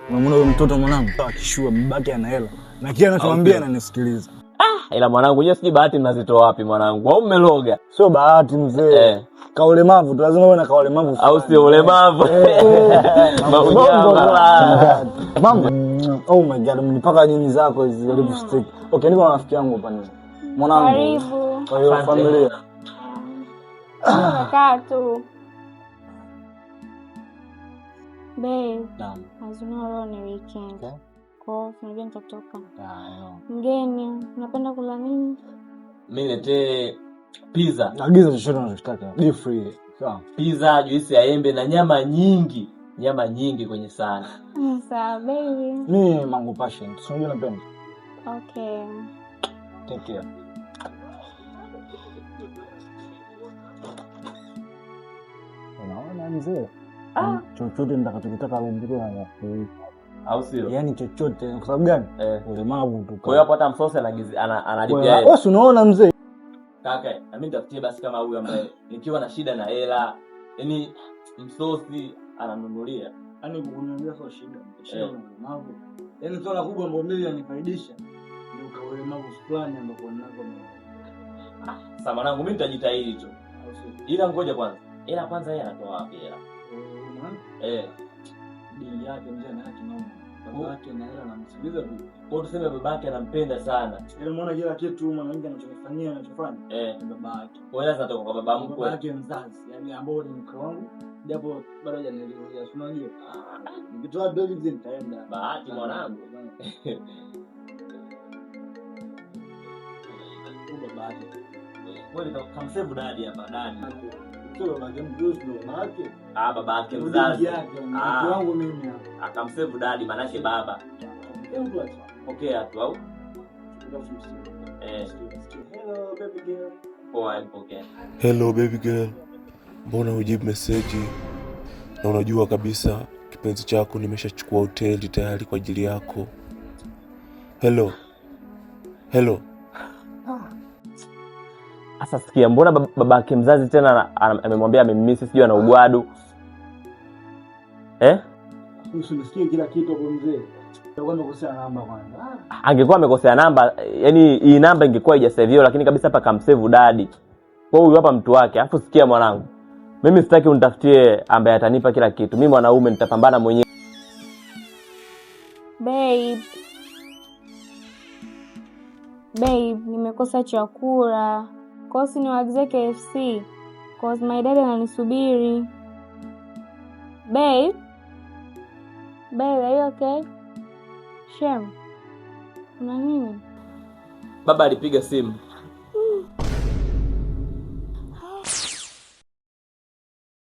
Unamwona huyo mtoto mwanangu akishua babake ana hela na kile anachomwambia ananisikiliza. Ila mwanangu, nyewe sijui bahati mnazitoa wapi mwanangu, au mmeloga? Sio bahati mzee. Kaulemavu tu, lazima uwe na kaulemavu. Au sio ulemavu? Maunyama. Mambo. Oh my God, mnipaka nini zako hizi lipstick. Okay, niko na rafiki yangu hapa ni. Mwanangu. Karibu. Kwa hiyo Asante. Familia. Kaa tu. Babe, Naam. as you know, leo ni weekend. Okay. Kwa hiyo tunajua nitatoka. Yeah, I know. Mgeni, unapenda kula nini? Mimi niletee pizza. Agiza chochote unachotaka. Be free. Sawa. Pizza, juisi ya embe na nyama nyingi. Nyama nyingi kwenye sahani. Sawa baby. Mimi mango passion. Si unajua napenda. Okay. Take care. Unaona mzee? Chochote nitakachokitaka mtoto na Au sio? yaani chochote kwa sababu gani? Eh. Ulemavu tu. Kwa hiyo hapo hata msosi analipia yeye. Wewe si unaona mzee? Kaka, na mimi nitafutie basi kama huyu ambaye nikiwa na shida na hela, yaani msosi ananunulia. Yaani kuniambia sio shida. Shida Eh. ni ulemavu. Yaani swala kubwa ambalo mimi inanifaidisha ni kwa ulemavu fulani ambao ninako mimi. Sasa mwanangu, mimi nitajitahidi tu. Au sio? Ila ngoja kwanza. Hela kwanza yeye anatoa wapi hela? Unaona? Eh. Dili yake mzee na yake noma. Baba yake na hela anamsikiliza tu. Kwa hiyo tuseme babake anampenda sana. Yaani umeona kila kitu mwanamke anachonifanyia anachofanya Eh. ni baba yake. Kwa hiyo zinatoka kwa baba Baba mkwe. yake mzazi, yaani ambao ni mke wangu, japo bado hajanielezea, si unajua. Nikitoa David nitaenda. Bahati mwanangu. Huyu baba yake. Kweli kamsave daddy hapa daddy. Sio baba yake mzazi, ndio baba yake. Ah, baba yake Ndio mzazi. yake, Ah. mke wangu mimi hapa. Akamsave daddy manake baba. Hebu tuache. Pokea tu au? Eh. Hello baby girl. Poa, mpokea. Hello baby girl, mbona hujibu meseji? Na unajua kabisa kipenzi chako nimeshachukua hoteli tayari kwa ajili yako. Hello, hello. Sasa sikia, mbona babake mzazi tena amemwambia amemmisi, sijui ana ugwadu eh? Usinisikie kila kitu hapo mzee. Ndio amekosea namba kwanza. Ah. Angekuwa amekosea namba, yani hii namba ingekuwa haijaseviwa, lakini kabisa hapa kamsave daddy. Kwa hiyo huyu hapa mtu wake. Alafu sikia mwanangu, mimi sitaki unitafutie ambaye atanipa kila kitu. Mimi mwanaume nitapambana mwenyewe. Babe. Babe, nimekosa chakula. Kwa hiyo si niwaagizie KFC. Cause my dad ananisubiri. Babe. Babe, are you okay? Shem. Kuna nini? Baba alipiga simu.